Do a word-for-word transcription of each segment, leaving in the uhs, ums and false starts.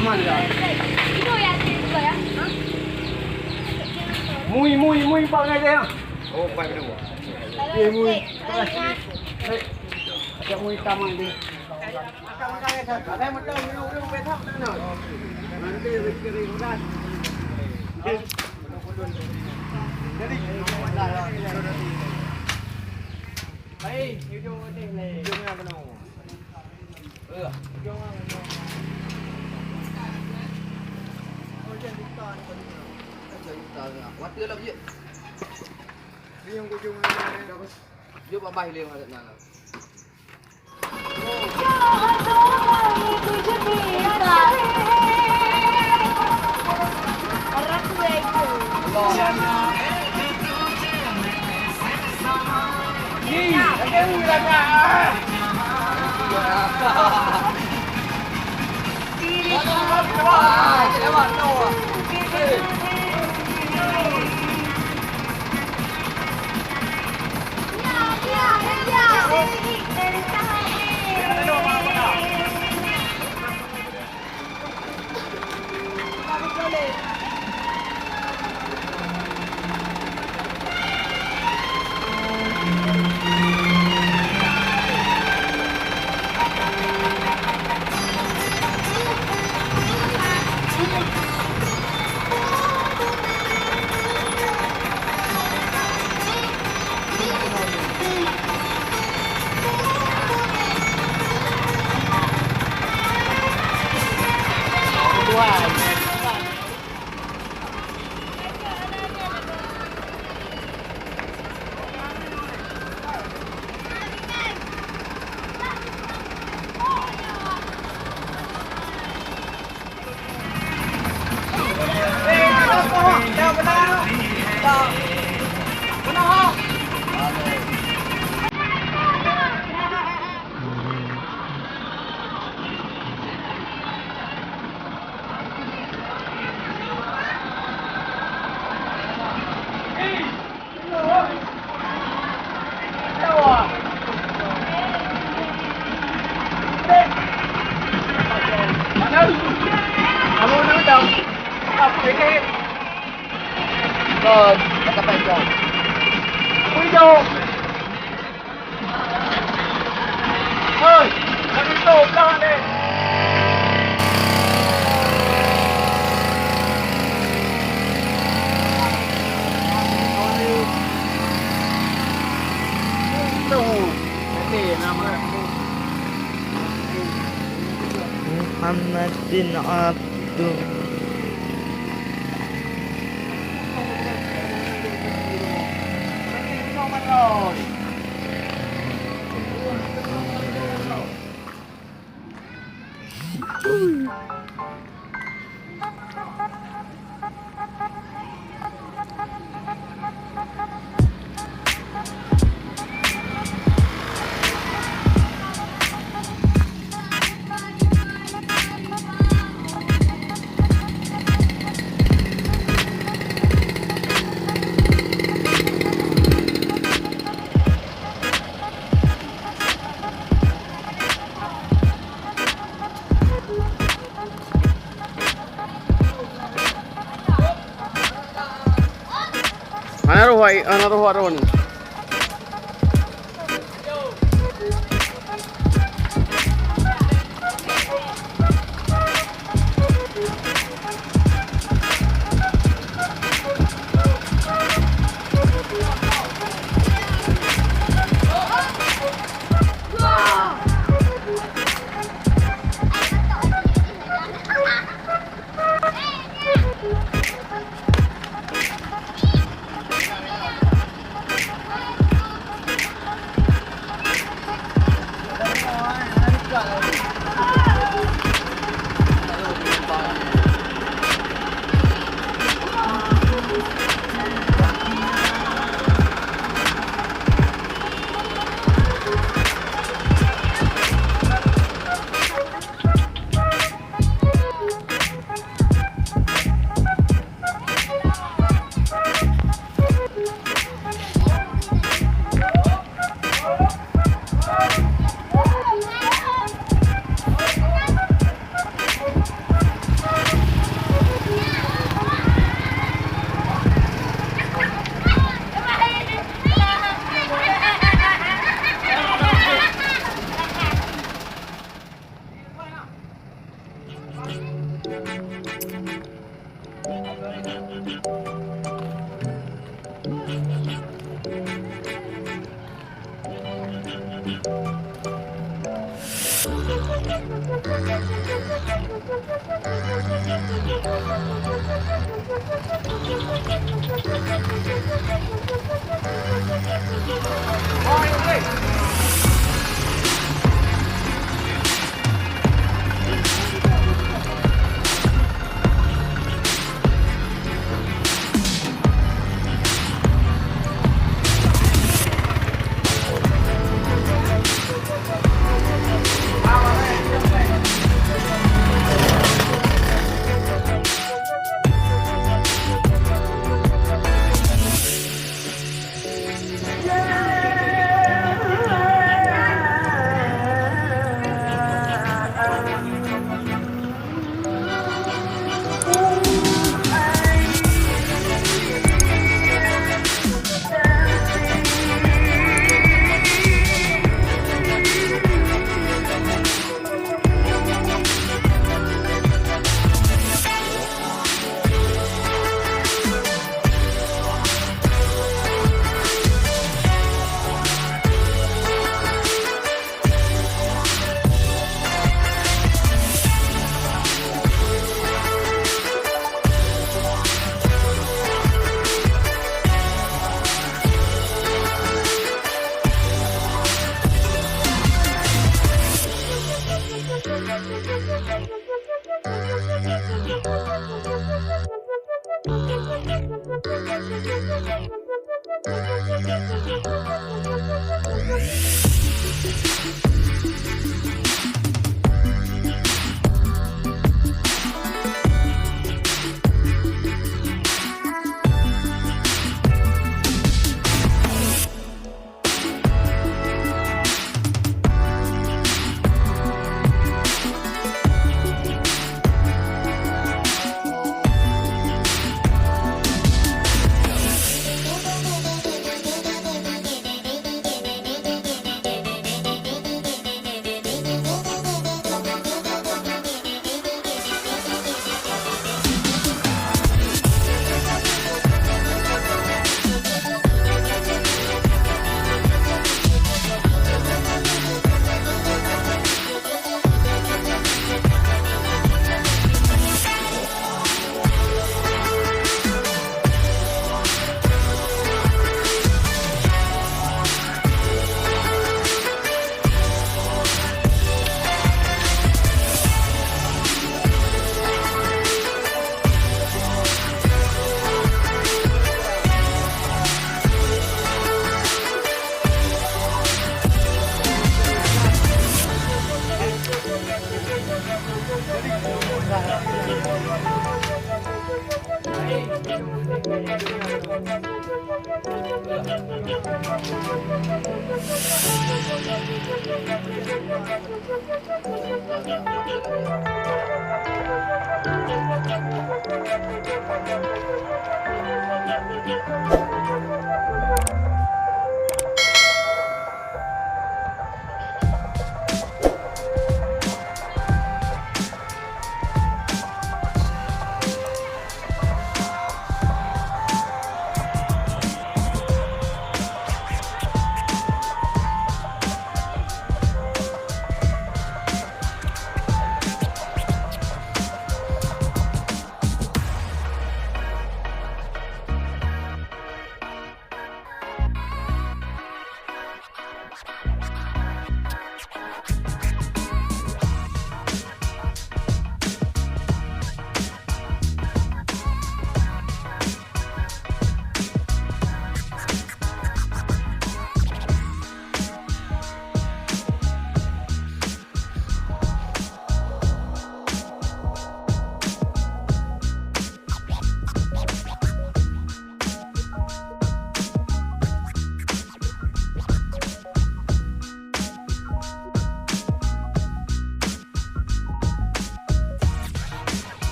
Aman ya. Mui, mui, mui, pak ngai dia. Oh, pak kedua. Eh, mui. Hei. Ada mui taman ni. Muhammad bin Abdul. Hana roh, hana roh, hana roh ni.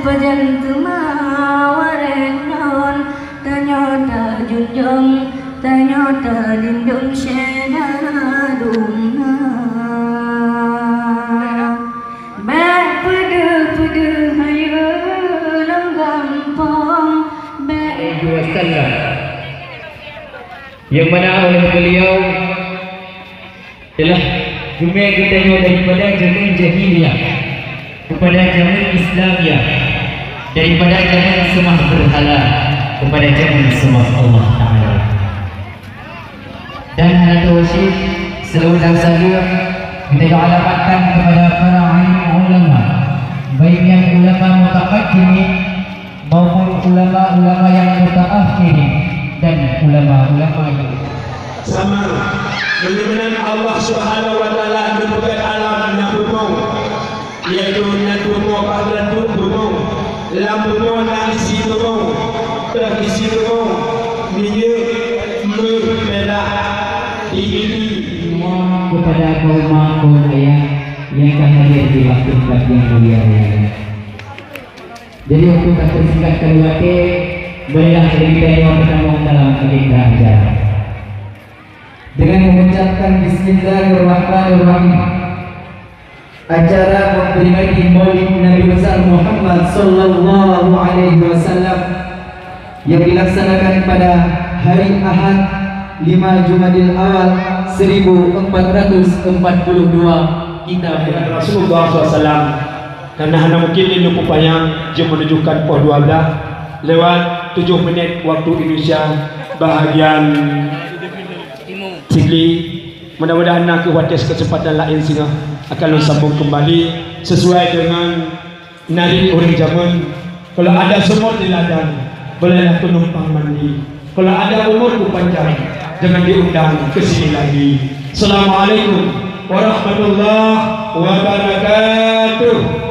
Pajan teuma waréh ngon tanyoe tajunjong, tanyoe talindong syedara dumna. Bèk peudeuh-peudeuh hayeue lam gampông, bèk. Alaihi wasallam. Yang mana oleh beliau telah geumè geutanyoe daripada jameun jahiliyah kepada jameun Islamiyah, daripada jameun seumah berhala kepada jameun seumah Allah Taala. Dan hana teuwajib seulaweuet dan saleuem geutanyoe alamatkan kepada para alim ulama, baik nyan ulama mutaqaddimin maupun ulama-ulama nyang mutaakhirin dan ulama-ulama nyang. Sama, meunyoe meunan Allah Subhanahu wa Taala neupeugét alam na bumoe, yaitu na bumoe bak lantuk bumoe, lam bumoe na isi bumoe, teuh isi bumoe, minyeuk, méuh, piala, di ini. Kepada kaum mak, kaum ayah yang ka hadir di waktu yang mulia raya. Jadi, untuk mempersingkatkan waktu, bolehlah kita yang bertemu dalam agenda acara. Dengan mengucapkan Bismillahirrahmanirrahim, acara memperingati Maulid Nabi Besar Muhammad sallallahu alaihi wasallam yang dilaksanakan pada hari Ahad, lima Jumadil Awal seribu empat ratus empat puluh dua, kita Rasulullah sallallahu alaihi wasallam. Karena hana mungkin lé lôn peupanyang, jeuet meununjukkan poh dua belas lewat tujuh menit waktu Indonesia bahagian Sigli. Mudah-mudahan na keu watèe keuseumpatan laén singoh akan lôn sambông keumbali sesuai deungon nariet ureueng jameun. Kalau ada sumur di ladang, bolehlah keunumpang mandi. Kalau ada umur ku panjang, jangan diundang ke sini lagi. Assalamualaikum warahmatullahi wabarakatuh.